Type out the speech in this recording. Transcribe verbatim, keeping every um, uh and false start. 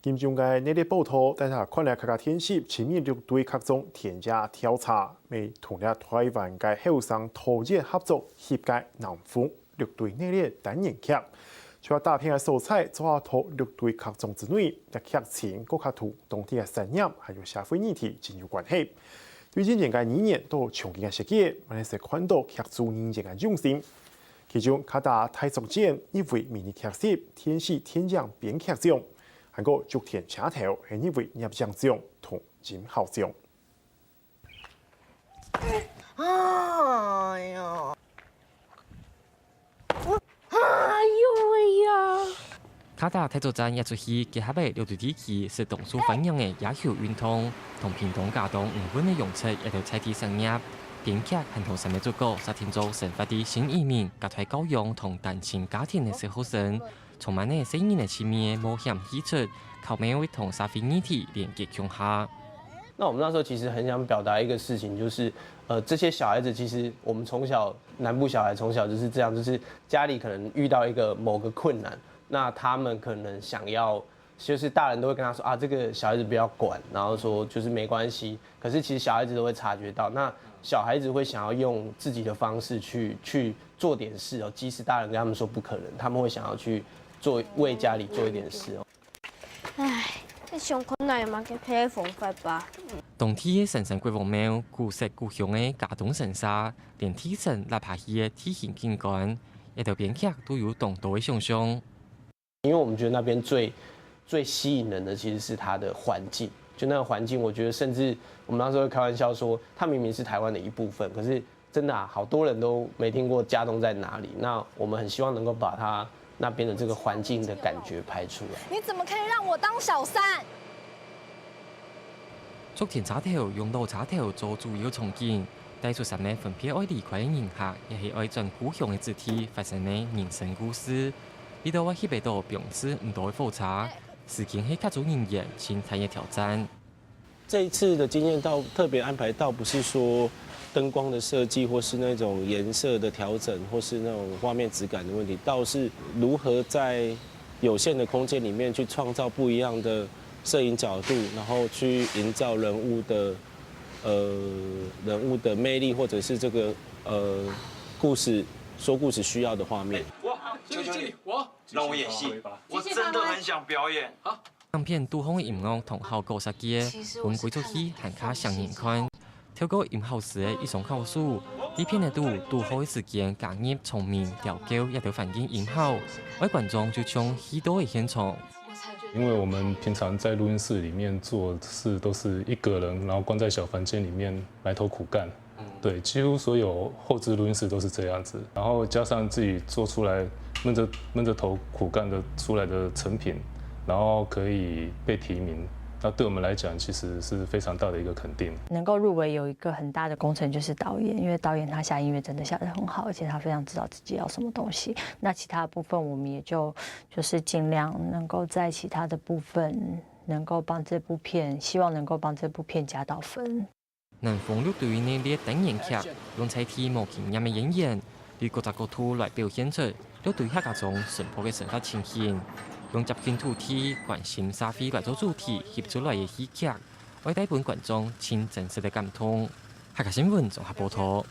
今中个系列報導，帶大家看來客家電視親民六堆客庄田野調查，乜同這台灣个後生導演合作翕个南豐六堆系列單元劇。除了大片个素材，做下到六堆客庄之內，這劇情更加同當地个產業還有社會議題真有關係。對演員个語言到場景个設計，乜係看到劇組人員个用心。其中，客家大作戰一位迷你劇集，電視電影編劇獎， 還過竹田車頭係一位攝影獎同音效獎。哎呀，哎呦喂呀！客家大作戰這齣戲結合了六堆地區受當受歡迎个野球運動，同屏東佳冬魚塭个養殖一兜在地產業，編劇還同三位主角設定做生活在新移民、隔代教養同單親家庭个小學生， 充滿了細人个趣味个冒險戲劇，巧妙地同社會議題連結共下。那我们那时候其实很想表达一个事情，就是呃，这些小孩子其实我们从小南部小孩从小就是这样，就是家里可能遇到一个某个困难，那他们可能想要，就是大人都会跟他说啊，这个小孩子不要管，然后说就是没关系。可是其实小孩子都会察觉到，那小孩子会想要用自己的方式去去做点事哦，即使大人跟他们说不可能，他们会想要去做为家里做一点事哦。唉，這上困難嘛，該配方法吧。當地个神山國王廟，古色古香个佳冬神社，連地層、落下去个地形景觀，這兜編劇都有當多个想像。因为我们觉得那边最最吸引人的其实是它的环境，就那个环境，我觉得甚至我们那时候会开玩笑说，它明明是台湾的一部分，可是真的啊，好多人都没听过佳冬在哪里。那我们很希望能够把它那边的这个环境的感觉拍出来。你怎么可以让我当小三？竹田車頭用老車頭做主要場景，帶出三个分別愛離開个人客，也係愛轉故鄉个主題，發生个人生故事。這兜會翕得到平時毋多个火車，事件係劇組人員盡大个挑戰。这一次的经验倒特别安排，倒不是说灯光的设计，或是那种颜色的调整，或是那种画面质感的问题，倒是如何在有限的空间里面去创造不一样的摄影角度，然后去营造人物的呃人物的魅力，或者是这个呃故事说故事需要的画面。我，这里，这里，我。让我演戏，我真的很想表演。影片堵好个音樂同效果設計，分歸齣戲還較生人看。透過音效師个一雙巧手，在片仔肚堵好个時間加入蟲鳴、鳥叫這兜環境音效，愛觀眾就像去到个現場。因為我們平常在錄音室裡面做事都是一個人，然後關在小房間裡面埋頭苦幹，對，幾乎所有後製錄音室都是這樣子，然後加上自己做出來悶著悶著頭苦幹的出來的成品，然後可以被提名，那對我們來講其實是非常大的一個肯定。能夠入圍有一個很大的功臣就是導演，因為導演他下音樂真的下得很好，而且他非常知道自己要什麼東西。那其他的部分我們也就就是盡量能夠在其他的部分能夠幫這部片，希望能夠幫這部片加到分。 南豐六堆系列單元劇，用在地無經驗个演員，對各角度來表現出六堆客家庄淳樸个生活情形，用接近土地、關心社會來做主題翕出來个戲劇，會帶分觀眾盡真實个感動。客家新聞綜合報導。